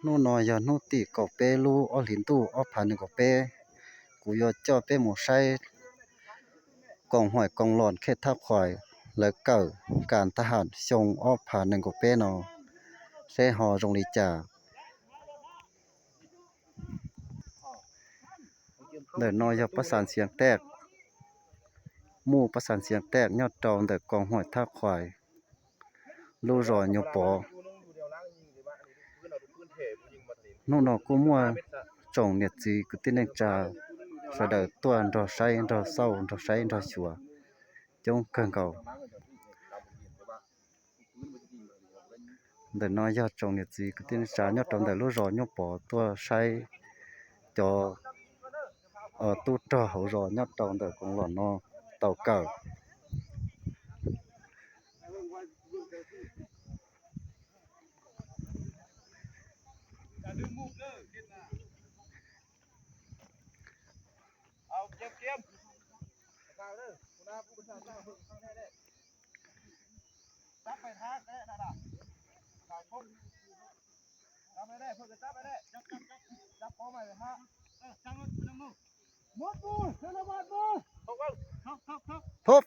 ໜູນ້ອຍ ຢາໜູຕີ ກອກເປ້ ລູ້ ອອກລິນ ຕູ້ ອອກພາ ໜຶ່ງ ກອກເປ້ ກູຢໍ້ ເຈາະເປ້ ໝູໄຊ ກອງຫ້ວຍ ກອງຫຼອນ ເຂດທ່າຄວາຍ ແລະ ເກີ້າການທະຫານ ຊົງ ອອກພາ ໜຶ່ງ ກອກເປ້ ນໍ ເຊ ຮໍ ໂຮງລີຈາ ເດີນໍ່ ຢໍ່ປະສານສຽງແຕກ ໝູປະສານສຽງແຕກ ຍອດເຕົາ ເດີກອງຫ້ວຍ ທ່າຄວາຍ ລູ້ ຣໍ ຍໍ່ ປໍ ໜູນໍ ກູ້ມົວ ຈົງ ນຽດຈີ ກຸຕິເນັງຈາ ສະເດີ ຕົວ ນຣໍ ໄຊ ນຣໍ ເຊົາ ນຣໍ ໄຊ ນຣໍ ຊົວ ຈົງ ເກີງເກົາ ເດີນນໍ ຢໍ່ ຈົງ ນຽດຈີ ກຸຕິເນັງຈາ ຍອດເຕົາ ເດີ ລູ້ ຣໍ ຍໍ່ ປໍ ຕົວ ໄຊ ຈໍ ເອີ ຕູ້ ຣໍ ເຮົາ ຣໍ ຍອດເຕົາ ເດີ ກົງຫຼອນ ນໍ ເຕົາ ເກີ້າ ເອົາ ກຽມ ກຽມ ຈັບໄປທາງແລ້ວນະ ຈັບໄປແລ້ວ ເພິ່ນກໍຈັບໄປແລ້ວ ຈັບ ຈັບ ຈັບ ຈັບຄອໄປທາງ ເອີ ຈັບລົດ ຈັບລົດ ໝົດໝູ່ ເຊີນລະບາດໝູ່ ທົບ ທົບ ທົບ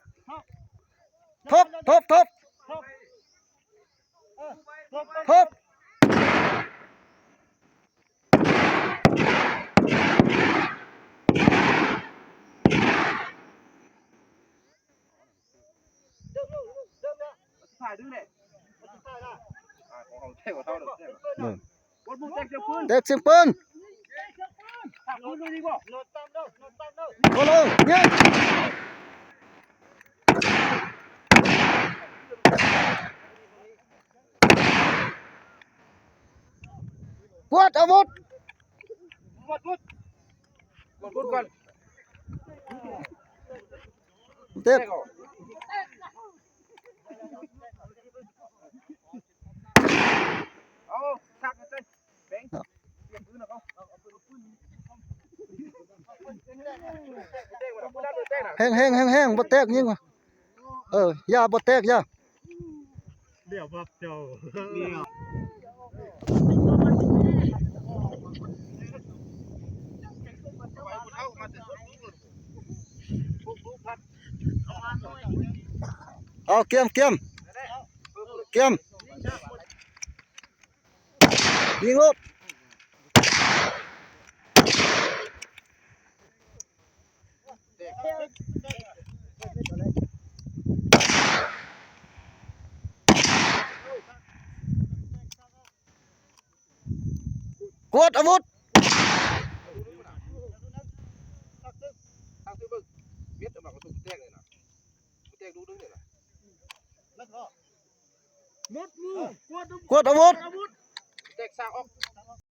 ເອີ ທົບ ທົບ ແຕກສຽງປືນ ໂອ້ໂຫ ຍິງ ກວດອາວຸດ ກວດອາວຸດ ກວດອາວຸດກ່ອນ ເຕັບ ເອົາ ຊັກໃຫ້ເຕັມ ແຮງໆໆໆ ບໍ່ແຕກຍິງວ່າ ເອີ ຢ່າ ບໍ່ແຕກ ຢ່າ ດຽວບັບເຈົ້າ ເອົາ ກຽມ ກຽມ ກຽມ ຍິງໂລດ ກວດອາວຸດ ກວດອາວຸດ ແຕກສາກອອກ